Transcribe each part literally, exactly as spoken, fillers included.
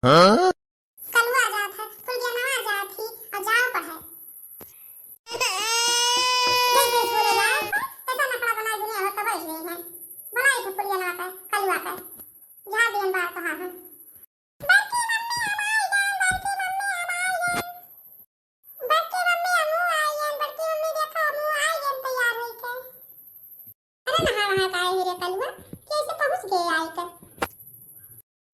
हाँ? कलुआ जात है, फुलगेनवा जात ही, और जाओ पढ़े। जैसे स्कूल जाए, ऐसा नखड़ा बनाए दुनिया भर का बैठ गई है। बुलाई तो फुलगेनवा पे, कलुआ पे। झाड़ दियन बार कहा है। बड़की मम्मी हम आई गए, बड़की मम्मी हम आई गए। बड़की मम्मी हमहू आई गए, बड़की मम्मी देखा हमहू आई गए तैयार होई के। अरे नहा वहा का है रे कलुआ, कैसे पहुँच गए आई के?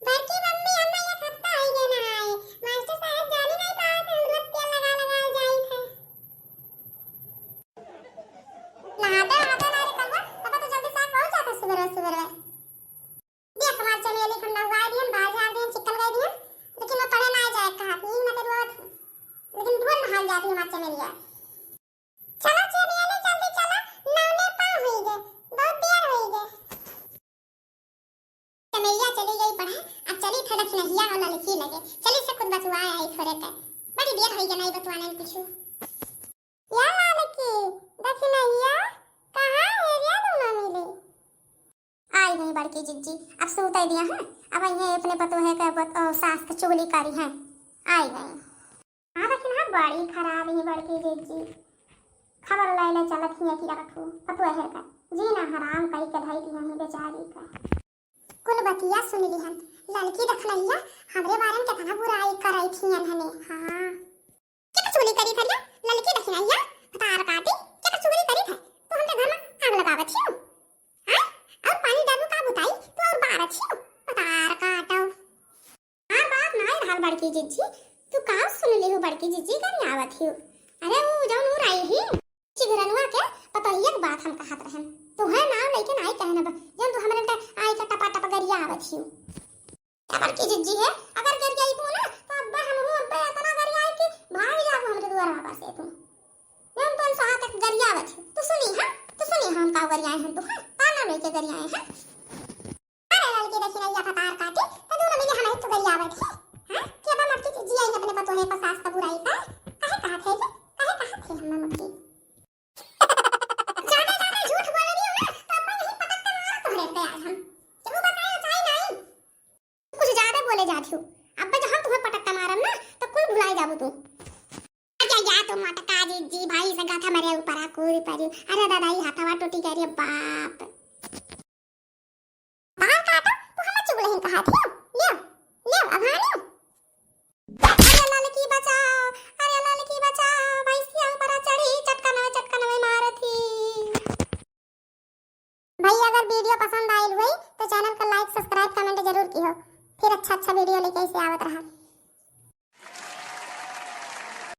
बड़की मम्मी, हम एक हफ्ता होई गए नहाए। मास्टर साहब जाने नहीं पाए थे, हम रोज तेल लगा लगा जाई थे। नहाते नहाते ना रे कलुआ, पापा तो जल्दी साहब पहुँच जाते सुबह सुबह। देख हमार चमेली, हम नहवाए दिहन, बाहर झाड़ दिहन, चिक्कन गए दिहन, लेकिन वो पढ़े ना जाए कहा, यही मत रोत। लेकिन रोज नहाए जाती हमार चमेलिया। चला चमेली, जल्दी चला, नौने पा होई गए, बहुत देर होई गए। चमेलिया चली गई पढ़े, अब चली थे दखिनहिया और ललकी लगे, चली से कुछ बतुआ आई थोड़े के, बड़ी देर होई गए नहीं बतुआने कुछ। या ललकी, दखिनहिया, कहाँ है रे दोनों मिली? आई गई बड़की जिज्जी, अब सूते दिया है, अब ये अपने पतोहे के बत-, ओ, सास के चुगली करी है, आई गई। हाँ, लेकिन हाँ, बड़ी खराब ही बड़की जिज्जी। खबर लैले चलत ही कि रखू, पतोहे का जीना हराम कई के धई दिया ही बेचारी का। कुल बतिया सुन लिहन, ललकी दखिनहिया हमरे बारे में कितना बुराई करई थी इन्हने। हाँ। क्या चुगली करी थरिया, ललकी दखिनहिया, भतार काटी, क्या चुगली करी थे? तू हमरे घर में आग लगावत ही हो। हाँ? और पानी डालू का बुताई, तू और बारत ही हो। भतार काटो। हमार बात नाई रहल बड़की जिज्जी, तू का सुन लिहू बड़की जिज्जी गरियावत हियो? अरे ऊ जौन ऊ रही ही, चिगरनवा के पतोहिया के बात हम कहत रहन। तुहे नाव लइके नाई कहन अब, जौन तू हमरे पे आई के टपा टप गरियावत हियो। क्या बड़की जिज्जी है, अगर गरियाई तू ना, तो अब्बे हम हूँ अब्बे इतना गरियाई कि भाग जाबू हमरे दुआरवा पर से तू। जौन तू अनसोहा तक गरियावत हियो, तू सुनी हाँ, तू सुनी हम का गरियाए हन तू, हाँ? का नाव लइके गरियाए हन? अरे ललकी दखिनहिया भतार काटी, त दोनों मिली हमही तो गरियावत ही। हाँ? कि अब मटकी जिज्जी आई अपने पतोहे पर सास का बुराई का? काहे कहत है जी? काहे कहत है हम मटकी? ज्यादा, ज्यादा झूठ बोल रही हो ना, तो अब्बा यही पटक के मारा तोहरे पे आज हम। केहू बताए चाहे नहीं। कुछ ज्यादा बोले जात हो। अब्बा जब हम तुम्हें पटक के मारम ना, तो कुल भुलाई जाबू तू। अच्छा, या तो मोटका जिज्जी भाई से गाथा मारे ऊपर आ कूद पड़ी। अरे दादा, ई हाथवा टूटी गई रे बाप। बाल काटो, तू हमर चुगलहिन कहा थियो। लियो, लियो, अब हाँ लियो। अरे ललकी बचाओ, अरे ललकी बचाओ, भैंसिया ऊपर चढ़ी, चटकनवे, चटकनवे मारत ही। भाई, अगर video पसंद आइल होई, तो channel का like, subscribe, comment जरूर किहो। फिर अच्छा, अच्छा video लेके ऐसे आवत रहा।